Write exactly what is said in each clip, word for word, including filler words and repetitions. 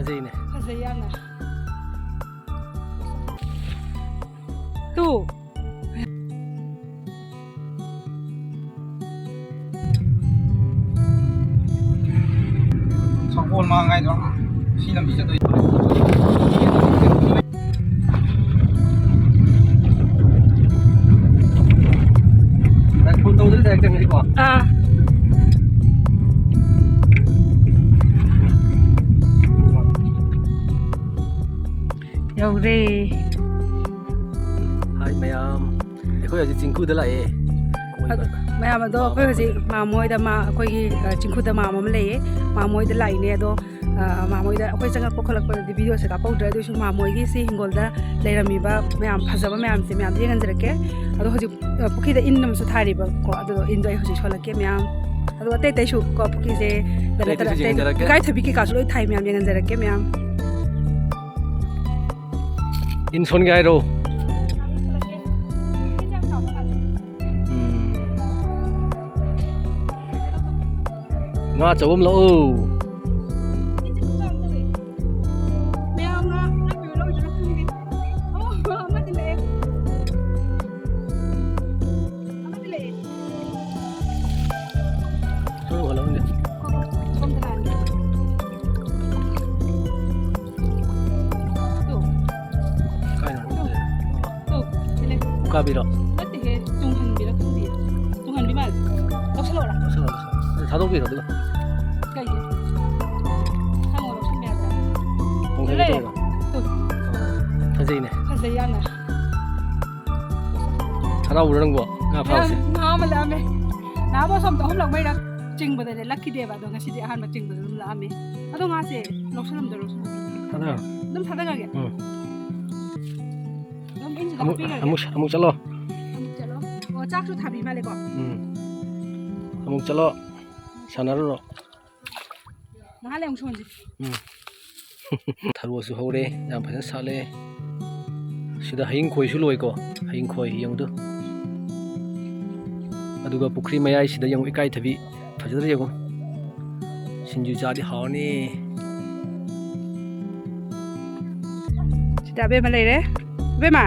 ꯐꯖꯩꯅꯦ꯫ ꯐꯖꯩ ꯌꯥꯝꯅ꯫ ꯇꯨ꯫ ꯁꯒꯣꯜ ꯃꯥꯡ ꯍꯥꯏꯗꯣ ꯁꯤ ꯂꯝꯕꯤ ꯆꯠꯇꯣꯏ꯫ ꯐꯣꯟ ꯇꯧꯗ꯭ꯔꯗꯤ direct ꯆꯪꯒꯅꯤꯀꯣ? ꯑꯥ꯫ ꯌꯧꯔꯦ꯫ ꯍꯥꯏ ꯃꯌꯥꯝ, ꯑꯩꯈꯣꯏ ꯍꯧꯖꯤꯛ ꯆꯤꯡꯈꯨꯗ ꯂꯥꯛꯑꯦ꯫ ꯑꯗꯣ, ꯃꯌꯥꯝ ꯑꯗꯣ ꯑꯩꯈꯣꯏ ꯍꯧꯖꯤꯛ ꯃꯥꯝꯃ ꯍꯣꯏꯗ ꯃꯥ-, ꯑꯩꯈꯣꯏꯒꯤ, ꯑ, ꯆꯤꯡꯈꯨꯗ ꯃꯥꯝꯃ ꯑꯃ ꯂꯩꯌꯦ꯫ ꯃꯥꯝꯃ ꯍꯣꯏꯗ ꯂꯥꯛꯏꯅꯦ꯫ ꯑꯗꯣ, ꯑ, ꯃꯥꯝꯃ ꯍꯣꯏꯗ ꯑꯩꯈꯣꯏ ꯆꯪꯉꯛꯄ ꯈꯣꯠꯂꯛꯄꯗꯗꯤ videoꯁꯦ ꯀꯥꯞꯍꯧꯗ꯭ꯔꯦ꯫ ꯑꯗꯨꯏꯁꯨ ꯃꯥꯝꯃ ꯍꯣꯏꯒꯤ ꯁꯤ ꯍꯤꯡꯒꯣꯜꯗ ꯂꯩꯔꯝꯃꯤꯕ ꯃꯌꯥꯝ ꯐꯖꯕ ꯃꯌꯥꯝꯁꯦ ꯃꯌꯥꯝ ꯌꯦꯡꯍꯟꯖꯔꯛꯀꯦ꯫ ꯑꯗꯣ ꯍꯧꯖꯤꯛ, ꯑ, ꯄꯨꯈ꯭ꯔꯤꯗ ꯏꯟ ꯑꯃꯁꯨ ꯊꯥꯔꯤꯕꯀꯣ꯫ ꯑꯗꯣ ꯏꯟꯗꯣ ꯑꯩ ꯍꯧꯖꯤꯛ ꯁꯣꯜꯂꯛꯀꯦ ꯃꯌꯥꯝ꯫ ꯑꯗꯣ ꯑꯇꯩ ꯑꯇꯩꯁꯨ ꯀꯣ, ꯄꯨꯈ꯭ꯔꯤꯁꯦ ꯅꯠꯇꯅ ꯑꯇꯩ ꯑꯇꯩꯁꯨ ꯑꯇꯩ ꯌꯦꯡꯍꯟꯖꯔꯛꯀꯦ꯫ ꯏꯀꯥꯏꯊꯕꯤ ꯀꯩꯀꯥꯁꯨ ꯂꯣꯏ ꯊꯥꯏ ꯃꯌꯥꯝ, ꯌꯦꯡꯍꯟꯖꯔꯛꯀꯦ ꯃꯌꯥꯝ꯫ ꯏꯟ ꯁꯣꯟꯒꯦ ꯍꯥꯏꯔꯣ? ꯎꯝ꯫ ꯉꯥ ꯑꯆꯧꯕ ꯑꯃ ꯂꯧ꯫ ꯃꯌꯥꯝ ꯉꯥ ꯂꯧꯗꯣꯏꯔꯥ ꯈꯪꯗꯦ꯫ ꯑꯣ, ꯑꯃꯗꯤ ꯂꯩꯌꯦ꯫ ꯑꯃꯗꯤ ꯂꯩꯌꯦ꯫ ꯁꯣꯝ ꯍꯜꯂꯛꯎꯅꯦ꯫ ꯁꯣꯝꯗ ꯂꯥꯛꯑꯅꯤ꯫ ꯇꯨ꯫ ꯀꯥꯏꯅꯣ? ꯇꯨ꯫ ꯇꯨ꯫ ꯁꯤ ꯂꯩ꯫ ꯎꯀꯥꯕꯤꯔꯣ? ꯅꯠꯇꯦꯍꯦ, ꯇꯨꯡꯍꯟꯕꯤꯔ ꯈꯪꯗꯦ꯫ ꯇꯨꯡꯍꯟꯕꯤ ꯃꯥꯜꯂꯦ꯫ ꯂꯧꯁꯜꯂꯛꯑꯣꯔꯥ? ꯂꯧꯁꯜꯂꯣ, ꯂꯧꯁꯜꯂꯣ꯫ ꯑꯗꯨ ꯊꯥꯗꯣꯛꯄꯤꯔꯣ, ꯑꯗꯨꯒ꯫ ꯀꯩꯒꯤ? ꯁꯪꯉꯣ, ꯂꯧꯁꯟꯕ ꯌꯥꯗ꯭ꯔꯥ? ꯂꯧꯁꯟꯒꯦ ꯂꯩ꯫ ꯇꯧꯔꯣ꯫ ꯇꯨ꯫ ꯐꯖꯩꯅꯦ꯫ ꯐꯖꯩ ꯌꯥꯝꯅ꯫ ꯍꯔꯥꯎꯕ꯭ꯔꯣ ꯅꯪꯕꯣ? ꯉꯥ ꯐꯥꯕꯁꯦ? ꯌꯥꯝ ꯉꯥ ꯑꯃ ꯂꯥꯛꯑꯝꯃꯦ꯫ ꯅꯍꯥꯟꯃꯨꯛ ꯑꯁꯣꯝꯗ ꯑꯍꯨꯝꯂꯛ ꯃꯔꯤꯔꯛ ꯆꯤꯡꯕꯗꯅꯦ ꯂꯛꯈꯤꯗꯦꯕ, ꯑꯗꯣ ꯉꯁꯤꯗꯤ ꯑꯍꯥꯟꯕ ꯆꯤꯡꯕꯗ ꯑꯗꯨꯝ ꯂꯥꯛꯑꯝꯃꯦ꯫ ꯑꯗꯣ ꯉꯥꯁꯦ ꯂꯧꯁꯜꯂꯝꯗꯣꯏꯔꯣ? ꯊꯥꯗꯔꯣ꯫ ꯑꯗꯨꯝ ꯊꯥꯗꯈ꯭ꯔꯒꯦ꯫ ꯎꯝ꯫ ꯑꯗꯨꯝ ꯏꯟꯁꯤꯗ ꯑꯃꯨꯛ, ꯍꯥꯞꯄꯤꯈ꯭ꯔꯒꯦ꯫ ꯑꯃꯨꯛ, ꯑꯃꯨꯛ ꯆꯠꯂꯣ꯫ ꯑꯃꯨꯛ ꯆꯠꯂꯣ꯫ ꯑꯣ, ꯆꯥꯛꯁꯨ ꯊꯥꯕꯤ ꯃꯥꯜꯂꯦꯀꯣ? ꯎꯝ꯫ ꯑꯃꯨꯛ ꯆꯠꯂꯣ꯫ ꯁꯥꯟꯅꯔꯨꯔꯣ꯫ ꯉꯥꯏꯍꯥꯛ ꯂꯩ ꯑꯃꯨꯛ ꯁꯣꯟꯁꯤ꯫ ꯎꯝ꯫ ꯊꯔꯣꯁꯨ ꯍꯧꯔꯦ, ꯌꯥꯝ ꯐꯖꯅ ꯁꯥꯠꯂꯦ꯫ ꯁꯤꯗ ꯍꯌꯤꯡ ꯈꯣꯏꯁꯨ ꯂꯣꯏꯀꯣ, ꯍꯌꯤꯡ ꯈꯣꯏ ꯌꯦꯡꯉꯨꯗꯨ꯫ ꯑꯗꯨꯒ ꯄꯨꯈ꯭ꯔꯤ ꯃꯌꯥꯏꯁꯤꯗ ꯌꯦꯡꯉꯨ, ꯏꯀꯥꯏꯊꯕꯤ ꯐꯖꯗ꯭ꯔꯥ ꯌꯦꯡꯉꯨ꯫ ꯁꯤꯡꯖꯨ ꯆꯥꯗꯤ ꯍꯥꯎꯔꯅꯤ꯫ ꯁꯤꯗ ꯑꯕꯦꯝꯃ ꯂꯩꯔꯦ꯫ ꯑꯕꯦꯝꯃ,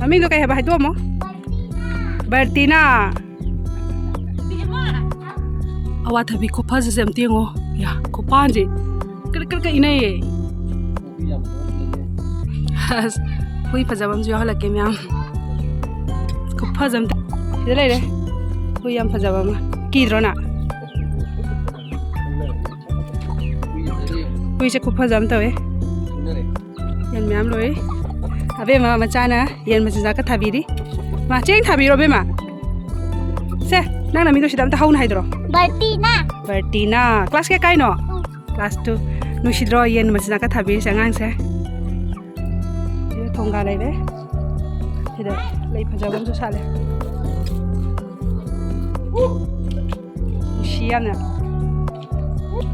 ꯃꯃꯤꯡꯗꯣ ꯀꯩ ꯍꯥꯏꯕ? ꯍꯥꯏꯗꯣꯛꯑꯝꯃꯣ꯫ ꯕꯔꯇꯤꯅꯥ꯫ ꯑꯋꯥꯊꯕꯤ ꯈꯨꯐꯖꯁꯦ ꯑꯝꯇ ꯌꯦꯡꯉꯣ꯫ ꯌꯥ, ꯈꯨꯄꯥꯟꯁꯦ ꯀ꯭ꯔꯛ ꯀ꯭ꯔꯛ ꯀ꯭ꯔꯛ ꯏꯅꯩꯌꯦ꯫ ꯑꯁ, ꯍꯨꯏ ꯐꯖꯕ ꯑꯃꯁꯨ ꯌꯥꯎꯍꯜꯂꯛꯀꯦ ꯃꯌꯥꯝ꯫ ꯈꯨꯐꯖ ꯑꯝꯇ꯫ ꯁꯤꯗ ꯂꯩꯔꯦ ꯍꯨꯏ ꯌꯥꯝ ꯐꯖꯕ ꯑꯃ꯫ ꯀꯤꯗ꯭ꯔꯣ ꯅꯪ? ꯍꯨꯏꯁꯦ ꯈꯨꯐꯖ ꯑꯃ ꯇꯧꯋꯦ꯫ ꯌꯦꯟ ꯃꯌꯥꯝ ꯂꯣꯏ꯫ ꯑꯕꯦꯝꯃ ꯃꯆꯥꯅ ꯌꯦꯟ ꯃꯆꯤꯟꯖꯥꯛꯀ ꯊꯥꯕꯤꯔꯤ꯫ ꯃꯥ ꯆꯦꯡ ꯊꯥꯕꯤꯔꯣ ꯑꯕꯦꯝꯃ꯫ ꯁꯦ, ꯅꯪ ꯅꯃꯤꯡꯗꯣ ꯁꯤꯗ ꯑꯝꯇ ꯍꯧꯅ ꯍꯥꯏꯗꯣꯔꯣ꯫ ꯕꯔꯇꯤꯅꯥ꯫ ꯕꯔꯇꯤꯅꯥ꯫ ꯀ꯭ꯂꯥꯁ ꯀꯌꯥ ꯀꯥꯏꯅꯣ? ꯇꯨ꯫ Class two. ꯅꯨꯡꯁꯤꯗ꯭ꯔꯣ ꯌꯦꯟ ꯃꯆꯤꯟꯖꯥꯛꯀ ꯊꯥꯕꯤꯔꯤꯁꯦ ꯑꯉꯥꯡꯁꯦ? ꯁꯤꯗ ꯊꯣꯡꯒꯥ ꯂꯩꯔꯦ꯫ ꯁꯤꯗ ꯂꯩ ꯐꯖꯕ ꯑꯃꯁꯨ ꯁꯥꯠꯂꯦ꯫ ꯅꯨꯡꯁꯤ ꯌꯥꯝꯅ꯫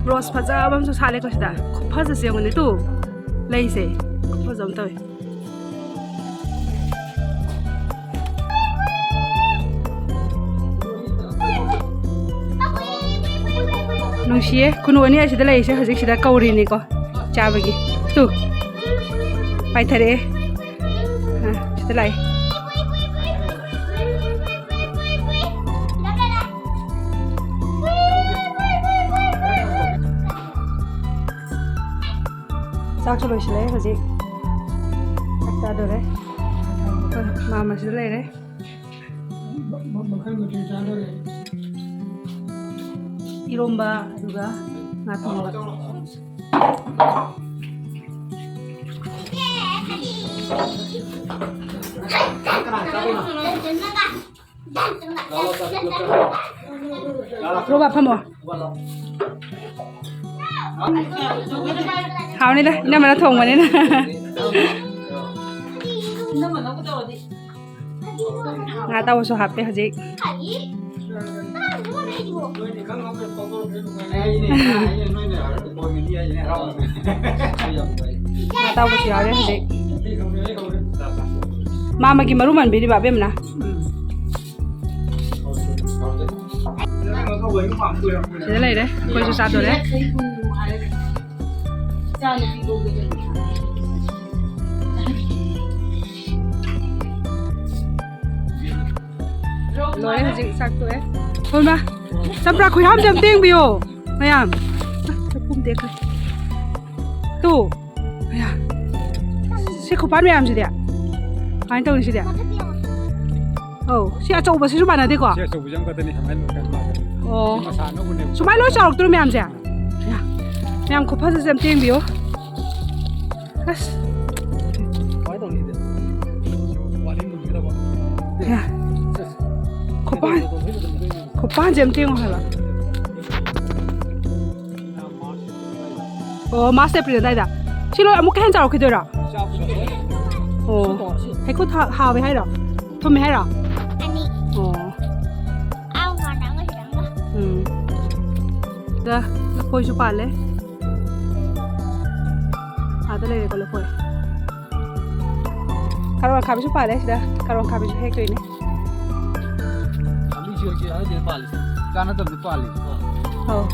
ꯔꯣꯁ ꯐꯖꯕ ꯑꯃꯁꯨ ꯁꯥꯠꯂꯦꯀꯣ ꯁꯤꯗ꯫ ꯈꯨꯐꯖꯁꯦ ꯌꯦꯡꯉꯨꯅꯦ ꯇꯨ꯫ ꯂꯩꯁꯦ ꯈꯨꯐꯖ ꯑꯃ ꯇꯧꯋꯦ꯫ ꯅꯨꯡꯁꯤꯌꯦ꯫ ꯈꯨꯅꯨ ꯑꯅꯤ ꯑꯁꯤꯗ ꯂꯩꯔꯤꯁꯦ ꯍꯧꯖꯤꯛ ꯁꯤꯗ ꯀꯧꯔꯤꯅꯤꯀꯣ ꯆꯥꯕꯒꯤ꯫ ꯇꯨ꯫ ꯄꯥꯏꯊꯔꯛꯑꯦ꯫ ꯑ, ꯁꯤꯗ ꯂꯥꯛꯑꯦ꯫ ꯆꯥꯛꯁꯨ ꯂꯣꯏꯁꯤꯜꯂꯦ ꯍꯧꯖꯤꯛ꯫ ꯆꯥꯛ ꯆꯥꯗꯣꯔꯦ꯫ ꯑꯩꯈꯣꯏ ꯃꯥꯝꯃꯁꯤꯗ ꯂꯩꯔꯦ꯫ ꯃꯈꯜ ꯃꯊꯦꯜ ꯆꯥꯗꯣꯔꯦ꯫ ꯏꯔꯣꯝꯕ ꯑꯗꯨꯒ ꯉꯥ ꯊꯣꯡꯕ꯫ ꯔꯣꯕꯥ, ꯐꯝꯃꯣ꯫ ꯍꯥꯎꯅꯤꯗ, ꯏꯅꯝꯃꯅ ꯊꯣꯡꯕꯅꯤꯅ꯫ ꯉꯥ ꯑꯇꯥꯎꯕꯁꯨ ꯍꯥꯞꯄꯦ ꯍꯧꯖꯤꯛ꯫ ꯉꯥ ꯑꯇꯥꯎꯕꯁꯨ ꯌꯥꯎꯔꯦ ꯍꯧꯖꯤꯛ꯫ ꯃꯥꯃꯒꯤ ꯃꯔꯨ ꯃꯟꯕꯤꯔꯤꯕ ꯑꯕꯦꯝꯃꯅ꯫ ꯁꯤꯗ ꯂꯩꯔꯦ, ꯑꯩꯈꯣꯏꯁꯨ ꯆꯥꯗꯣꯔꯦ꯫ ꯏꯆꯥꯅꯨꯄꯤ ꯂꯧꯒꯗꯣꯏꯅꯤ꯫ ꯂꯣꯏꯔꯦ, ꯍꯧꯖꯤꯛ ꯆꯥꯛ ꯇꯣꯛꯑꯦ꯫ ꯍꯣꯏ, ꯃꯥ, ꯆꯝꯄ꯭ꯔꯥ ꯈꯨꯌꯥꯝꯁꯦ ꯑꯝꯇ ꯌꯦꯡꯕꯤꯌꯣ, ꯃꯌꯥꯝ꯫ ꯆꯥꯛꯈꯨꯝ ꯇꯦꯛꯈ꯭ꯔꯦ꯫ ꯇꯨ꯫ ꯑꯌꯥ꯫ ꯁꯤ ꯈꯨꯄꯥꯟ ꯃꯌꯥꯝꯁꯤꯗꯤ꯫ ꯀꯃꯥꯏꯅ ꯇꯧꯅꯤ ꯁꯤꯗꯤ? ꯑꯧ, ꯁꯤ ꯑꯆꯧꯕꯁꯤꯁꯨ ꯃꯥꯟꯅꯗꯦꯀꯣ? ꯁꯤ ꯑꯆꯧꯕꯁꯤ ꯑꯃꯈꯛꯇꯅꯤ, ꯁꯨꯃꯥꯏꯅ ꯂꯣꯏ ꯀꯩꯅꯣ ꯃꯥꯟꯅꯗꯦ꯫ ꯑꯣ꯫ ꯁꯤ ꯃꯁꯥ ꯑꯅꯧꯕꯅꯦꯕ꯫ ꯁꯨꯃꯥꯏꯅ ꯂꯣꯏ ꯆꯥꯎꯔꯛꯇꯣꯏꯔꯣ ꯃꯌꯥꯝꯁꯦ? ꯑꯌꯥ꯫ ꯃꯌꯥꯝ ꯈꯨꯐꯖꯁꯦ ꯑꯝꯇ ꯌꯦꯡꯕꯤꯌꯨ꯫ ꯑꯁ꯫ ꯀꯃꯥꯏꯅ ꯇꯧꯅꯤ ꯁꯤꯗꯤ? ꯋꯥꯔꯤ ꯃꯨꯟꯒꯗꯕ꯫ ꯑꯌꯥ꯫ ꯈꯨꯄꯥꯟ, ꯈꯨꯄꯥꯟꯁꯦ ꯑꯝꯇ ꯌꯦꯡꯉꯣ ꯍꯥꯏꯕ꯫ ꯑꯣ, ꯃꯥꯔꯆ, ꯑꯦꯄ꯭ꯔꯤꯜ ꯑꯗꯥꯏꯗ꯫ ꯁꯤ ꯂꯣꯏ ꯑꯃꯨꯛꯀ ꯍꯦꯟꯅ ꯆꯥꯎꯔꯛꯈꯤꯗꯣꯏꯔꯣ? ꯑꯣ, ꯍꯩꯀꯨ ꯊꯥ-, ꯍꯥꯎꯋꯦ ꯍꯥꯏꯔꯣ? ꯊꯨꯝꯃꯦ ꯍꯥꯏꯔꯣ? ꯑꯅꯤ꯫ ꯑꯣ꯫ ꯑꯥ, ꯍꯥꯟꯅ ꯑꯃ ꯁꯤꯗ ꯑꯃ꯫ ꯎꯝ꯫ ꯁꯤꯗ ꯂꯐꯣꯏꯁꯨ ꯄꯥꯜꯂꯦ꯫ ꯑꯥꯗ ꯂꯩꯔꯦꯀꯣ ꯂꯐꯣꯏ꯫ ꯀꯥꯔꯣꯠ ꯑꯈꯥꯕꯤꯁꯨ ꯄꯥꯜꯂꯦ ꯁꯤꯗ꯫ ꯀꯥꯔꯣꯠ ꯑꯈꯥꯕꯤꯁꯨ ꯍꯦꯛꯇꯣꯏꯅꯦ꯫ ꯂꯝꯕꯤꯁꯤ ꯍꯧꯖꯤꯛ ꯑꯍꯟꯁꯤꯅ ꯄꯥꯜꯂꯤꯁꯦ꯫ ꯆꯥꯅꯗꯕꯗꯤ ꯄꯥꯜꯂꯤ꯫ ꯑꯧ꯫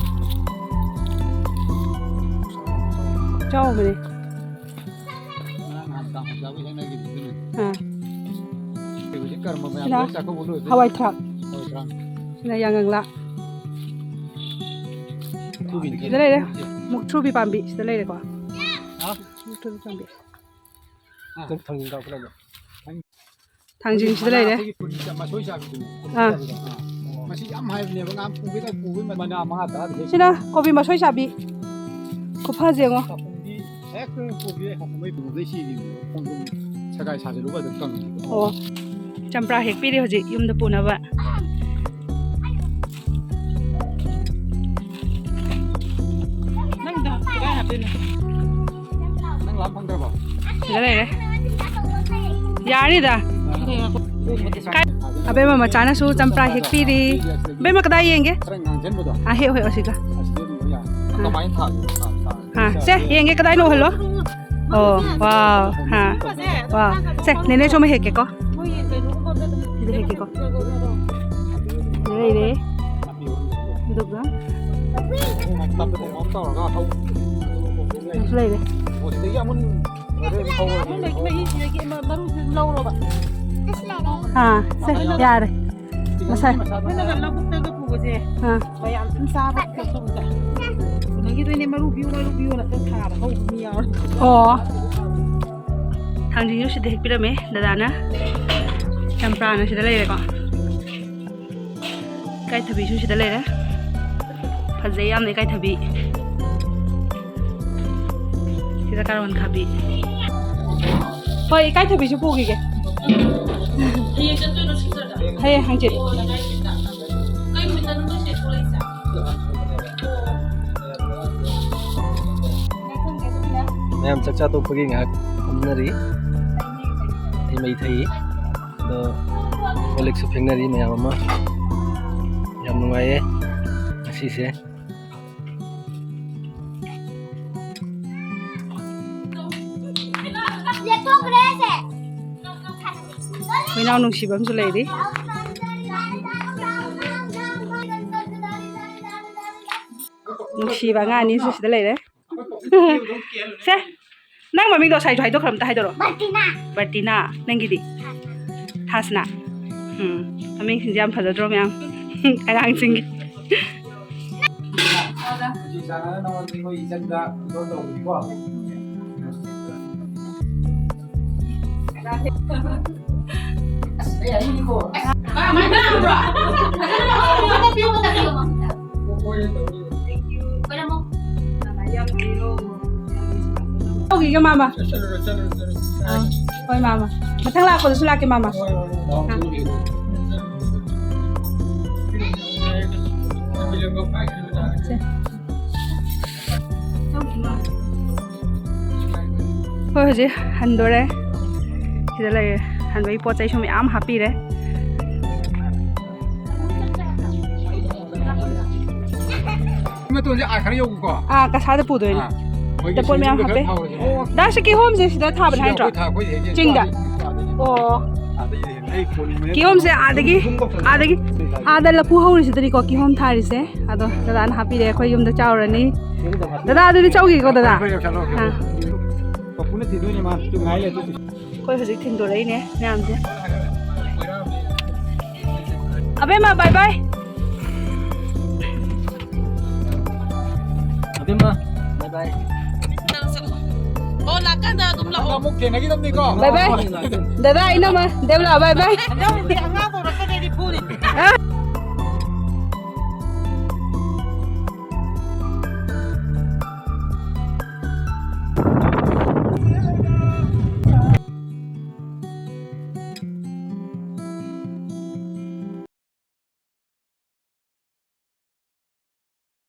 ꯆꯥꯎꯕꯅꯦ꯫ ꯉꯔꯥꯡ ꯅꯍꯥꯟ ꯇꯥꯡ ꯍꯨꯝꯐꯨꯇꯔꯥ ꯍꯦꯛꯅꯈꯤꯕꯗꯨꯅ꯫ ꯑꯥ꯫ ꯍꯧꯖꯤꯛ ꯀꯔꯝꯕ ꯃꯌꯥꯝ ꯁꯤꯅ ꯂꯣꯏ ꯆꯥꯛꯀꯧꯕ ꯂꯣꯏꯕ꯫ ꯍꯋꯥꯏ ꯊ꯭ꯔꯥꯛ꯫ ꯍꯋꯥꯏ ꯊ꯭ꯔꯥꯛ꯫ ꯁꯤꯅ ꯌꯥꯉꯪꯂꯥ꯫ ꯃꯨꯛꯊ꯭ꯔꯨꯕꯤ꯫ ꯁꯤꯗ ꯂꯩꯔꯦ꯫ ꯃꯨꯛꯊ꯭ꯔꯨꯕꯤ ꯄꯥꯝꯕꯤ ꯁꯤꯗ ꯂꯩꯔꯦꯀꯣ꯫ ꯍꯥ? ꯃꯨꯛꯊ꯭ꯔꯨꯕꯤ ꯄꯥꯝꯕꯤ꯫ ꯊꯥꯡꯖꯤꯡ ꯀꯥꯎꯈꯠꯂꯒ꯫ ꯊꯥꯡꯖꯤꯡ ꯁꯤꯗ ꯂꯩꯔꯦ꯫ ꯑꯩꯈꯣꯏꯒꯤ ꯄꯨꯟ-, ꯃꯁꯣꯏ ꯆꯥꯕꯤꯗꯨꯅꯦ꯫ ꯑꯥ꯫ ꯑꯥ꯫ ꯃꯁꯤ ꯌꯥꯝ ꯍꯥꯏꯕꯅꯦꯕ, ꯉꯥ ꯄꯨꯒꯦ ꯇꯧ-, ꯄꯨꯕꯩ ꯃꯅꯥ ꯃꯉꯥ ꯇꯔꯥꯗꯤ ꯍꯦꯛ ꯁꯤꯅ ꯀꯣꯕꯤ ꯃꯁꯣꯏ ꯆꯥꯕꯤ꯫ ꯈꯨꯐꯁꯦ ꯌꯦꯡꯉꯣ꯫ ꯃꯣꯏ ꯄꯨꯕꯗꯩ ꯁꯤꯔꯤꯅꯦ꯫ ꯈꯣꯡꯗ꯭ꯔꯨꯝ ꯁꯒꯥꯏ ꯁꯥꯖꯜꯂꯨꯕ ꯑꯗꯨꯝ ꯀꯪꯉꯤ꯫ ꯑꯣ꯫ ꯆꯝꯄ꯭ꯔꯥ ꯍꯦꯛꯄꯤꯔꯤ ꯍꯧꯖꯤꯛ ꯌꯨꯝꯗ ꯄꯨꯅꯕ꯫ ꯅꯪꯗꯣ ꯀꯗꯥꯏ ꯍꯥꯞꯇꯣꯏꯅꯣ? ꯅꯪ ꯂꯥꯝ ꯐꯪꯗ꯭ꯔꯕꯣ? ꯁꯤꯗ ꯂꯩꯔꯦ꯫ ꯌꯥꯔꯅꯤꯗ꯫ ꯑꯕꯦꯝꯃ ꯃꯆꯥꯅꯁꯨ ꯆꯝꯄ꯭ꯔꯥ ꯍꯦꯛꯄꯤꯔꯤ꯫ ꯑꯕꯦꯝꯃ ꯀꯗꯥꯏ ꯌꯦꯡꯒꯦ? ꯈꯔ ꯉꯥꯡꯁꯤꯟꯕꯗꯣ꯫ ꯑꯥ, ꯍꯦꯛꯑꯣ, ꯍꯦꯛꯑꯣ ꯁꯤꯒ꯫ ꯑꯁꯤꯗ ꯑꯗꯨꯝ ꯌꯥꯔꯦ꯫ ꯑꯥ꯫ ꯀꯃꯥꯏꯅ ꯊꯥꯒꯦ? ꯊꯥ-, ꯊꯥ-, ꯑꯥ, ꯁꯦ, ꯌꯦꯡꯒꯦ ꯀꯗꯥꯏꯅꯣ ꯎꯍꯜꯂꯣ꯫ ꯑꯣ, ꯋꯥꯎ꯫ ꯑꯥ, ꯋꯥꯎ꯫ ꯁꯦ, ꯅꯦꯅꯦꯁꯨ ꯑꯃ ꯍꯦꯛꯀꯦꯀꯣ꯫ ꯁꯤꯗ ꯍꯦꯛꯀꯦꯀꯣ꯫ ꯂꯩꯔꯦ꯫ ꯑꯗꯨꯒ ꯇꯧꯔꯒ ꯍꯧ-, ꯑꯃꯁꯨ ꯂꯩꯔꯦ꯫ ꯑꯣ, ꯁꯤꯗꯒꯤ ꯑꯃꯨꯟ-, ꯑꯥ, ꯁꯦ, ꯌꯥꯔꯦ꯫ ꯃꯁꯥꯏ꯫ ꯑꯩꯈꯣꯏꯅꯒ ꯂꯧꯕꯨꯛꯇꯒ ꯄꯨꯕꯁꯦ, ꯑꯥ꯫ ꯃꯌꯥꯝ ꯁꯨꯝ ꯆꯥꯕ ꯈꯣꯠꯄ ꯎꯕꯗ ꯎꯅꯈꯤꯗꯣꯏꯅꯦ꯫ "ꯃꯔꯨ ꯄꯤꯌꯨ, ꯃꯔꯨ ꯄꯤꯌꯨꯅ" ꯑꯗꯨꯝ ꯊꯥꯕ ꯍꯧꯕ ꯃꯤ ꯌꯥꯎꯔꯦ꯫ ꯑꯣ꯫ ꯊꯥꯡꯖꯤꯡꯁꯨ ꯁꯤꯗ ꯍꯦꯛꯄꯤꯔꯝꯃꯦ ꯗꯗꯥꯅ꯫ ꯆꯝꯄ꯭ꯔꯥꯅ ꯁꯤꯗ ꯂꯩꯔꯦꯀꯣ꯫ ꯏꯀꯥꯏꯊꯕꯤꯁꯨ ꯁꯤꯗ ꯂꯩꯔꯦ꯫ ꯐꯖꯩ ꯌꯥꯝꯅ ꯏꯀꯥꯏꯊꯕꯤ꯫ ꯁꯤꯗ ꯀꯥꯔꯣꯟ ꯈꯥꯕꯤ꯫ ꯍꯣꯏ, ꯏꯀꯥꯏꯊꯕꯤꯁꯨ ꯄꯨꯈꯤꯒꯦ꯫ ꯍꯌꯦꯡ ꯆꯠꯇꯣꯏꯔꯣ ꯁꯤꯁꯇꯔꯗ? ꯍꯌꯦꯡ ꯍꯪꯆꯤꯠ꯫ ꯑꯣ, ꯀꯗꯥꯏ ꯅꯨꯃꯤꯠꯇ? ꯀꯩ ꯅꯨꯃꯤꯠꯇꯅꯣ ꯅꯣꯏ ꯁꯤ ꯊꯣꯛꯂꯛꯏꯁꯦ? ꯃꯌꯥꯝ ꯆꯥꯛꯆꯥ ꯇꯣꯛꯄꯒꯤ ꯉꯥꯏꯍꯥꯛ ꯐꯝꯅꯔꯤ꯫ ꯍꯩ ꯃꯍꯤ ꯊꯛꯏ꯫ ꯑꯗꯣ ꯀꯣꯜ ꯂꯤꯛꯁꯨ ꯐꯦꯡꯅꯔꯤ ꯃꯌꯥꯝ ꯑꯃ꯫ ꯌꯥꯝ ꯅꯨꯡꯉꯥꯏꯌꯦ ꯉꯁꯤꯁꯦ꯫ ꯍꯨꯏꯅꯥꯎ ꯅꯨꯡꯁꯤꯕ ꯑꯃꯁꯨ ꯂꯩꯔꯤ꯫ ꯅꯨꯡꯁꯤꯕ ꯑꯉꯥꯡ ꯑꯅꯤꯁꯨ ꯁꯤꯗ ꯂꯩꯔꯦ꯫ ꯁꯦ, ꯅꯪ ꯃꯃꯤꯡꯗꯣ ꯉꯁꯥꯏꯁꯨ ꯍꯥꯏꯗꯣꯛꯈ꯭ꯔ ꯑꯝꯇ ꯍꯥꯏꯗꯣꯔꯛꯑꯣ꯫ ꯕꯔꯇꯤꯅꯥ꯫ ꯕꯔꯇꯤꯅꯥ꯫ ꯅꯪꯒꯤꯗꯤ? ꯊꯥꯁꯅꯥ꯫ ꯎꯝ, ꯃꯃꯤꯡꯁꯤꯡꯁꯦ ꯌꯥꯝ ꯐꯖꯗ꯭ꯔꯣ ꯃꯌꯥꯝ? ꯑꯉꯥꯡꯁꯤꯡꯒꯤ꯫ ꯅꯨꯡꯁꯤ ꯆꯥꯟꯅꯅ ꯅꯉꯣꯟꯗ ꯑꯩꯈꯣꯏ ꯏꯆꯟꯗ ꯏꯟꯗꯣꯔ ꯇꯧꯕꯅꯤꯀꯣ꯫ ꯑꯁ, ꯑꯩ ꯍꯥꯏꯅꯤꯡꯉꯤꯀꯣ꯫ ꯑꯁ, ꯀꯃꯥꯏꯅ ꯇꯧꯕ꯭ꯔꯣ? ꯐꯖꯅ ꯇꯧꯕꯤꯌꯨ, ꯐꯖꯅ ꯇꯧꯕꯤꯌꯨ꯫ ꯇꯧꯈꯤꯒꯦ, ꯃꯥꯃ꯫ ꯑꯥ, ꯍꯣꯏ, ꯃꯥꯃ꯫ ꯃꯊꯪ ꯂꯥꯛꯄꯗꯁꯨ ꯂꯥꯛꯀꯦ, ꯃꯥꯃ꯫ ꯑꯥ꯫ ꯁꯦ꯫ ꯍꯣꯏ, ꯍꯧꯖꯤꯛ ꯍꯟꯗꯣꯔꯦ꯫ ꯁꯤꯗ ꯂꯩꯔꯦ꯫ ꯍꯟꯕꯒꯤ ꯄꯣꯠ ꯆꯩꯁꯨ ꯃꯌꯥꯝ ꯍꯥꯞꯄꯤꯔꯦ꯫ ꯃꯇꯣꯟꯁꯦ ꯑꯥ ꯈꯔ ꯌꯧꯕꯀꯣ꯫ ꯑꯥ, ꯀꯁꯥꯗ ꯄꯨꯗꯣꯏꯅꯦ꯫ ꯑꯥ, ꯃꯣꯏꯒꯤ ꯁꯤꯗ ꯄꯣꯠ ꯃꯌꯥꯝ ꯁꯤꯡꯖꯨꯗ ꯈꯔ ꯍꯥꯞꯄꯦ꯫ ꯊꯥꯎꯔꯁꯤꯅꯦ꯫ ꯗꯥ, ꯁꯤ ꯀꯤꯍꯣꯝꯁꯦ ꯁꯤꯗ ꯊꯥꯕꯅꯦ ꯁꯤꯗ ꯍꯥꯏꯗ꯭ꯔꯣ? ꯑꯩꯈꯣꯏ ꯊꯥ-, ꯑꯩꯈꯣꯏ ꯍꯦꯛ ꯆꯤꯡꯗ? ꯑꯥ꯫ ꯑꯣ꯫ ꯑꯥꯗ ꯌꯦꯡꯉꯦ꯫ ꯑꯩ ꯐꯣꯟ ꯌꯦꯡꯕꯅꯦ꯫ ꯀꯤꯍꯣꯝꯁꯦ ꯑꯥꯗꯒꯤ, ꯑꯥꯗꯒꯤ, ꯑꯥꯗ ꯂꯐꯨ ꯍꯧꯔꯤꯁꯤꯗꯅꯤꯀꯣ ꯀꯤꯍꯣꯝ ꯊꯥꯔꯤꯁꯦ꯫ ꯑꯗꯣ ꯗꯗꯥꯅ ꯍꯥꯞꯄꯤꯔꯦ, ꯑꯩꯈꯣꯏ ꯌꯨꯝꯗ ꯆꯥꯎꯔꯅꯤ꯫ ꯗꯗꯥ, ꯑꯗꯨꯗꯤ ꯆꯧꯈꯤꯒꯦꯀꯣ, ꯗꯗꯥ? ꯍꯣꯏ, ꯍꯣꯏ, ꯆꯠꯂꯣ, ꯆꯠꯂꯣ꯫ ꯑꯥ꯫ ꯄꯄꯨꯅ ꯊꯤꯟꯗꯣꯏꯅꯦ ꯃꯥ꯫ ꯇꯨ ꯉꯥꯏ ꯂꯩ, ꯑꯗꯨ꯫ ꯑꯩꯈꯣꯏ ꯍꯧꯖꯤꯛ ꯊꯤꯟꯗꯣꯔꯛꯏꯅꯦ ꯃꯌꯥꯝꯁꯦ꯫ ꯑꯕꯦꯝꯃ, bye bye. ꯑꯕꯦꯝꯃ, bye bye. ꯑꯣ, ꯂꯥꯛꯀꯥꯟꯗ ꯑꯗꯨꯝ ꯂꯥꯛꯑꯣ꯫ ꯑꯃꯨꯛ ꯊꯦꯡꯅꯈꯤꯗꯕꯅꯤꯀꯣ꯫ Bye bye. ꯗꯗꯥ, ꯏꯅꯝꯃ, ꯗꯦꯕꯂꯥ, bye bye. ꯍꯟꯗꯛ ꯑꯉꯥꯡ ꯄꯨꯔꯛꯀꯗꯣꯏꯗꯤ ꯐꯨꯅꯤ꯫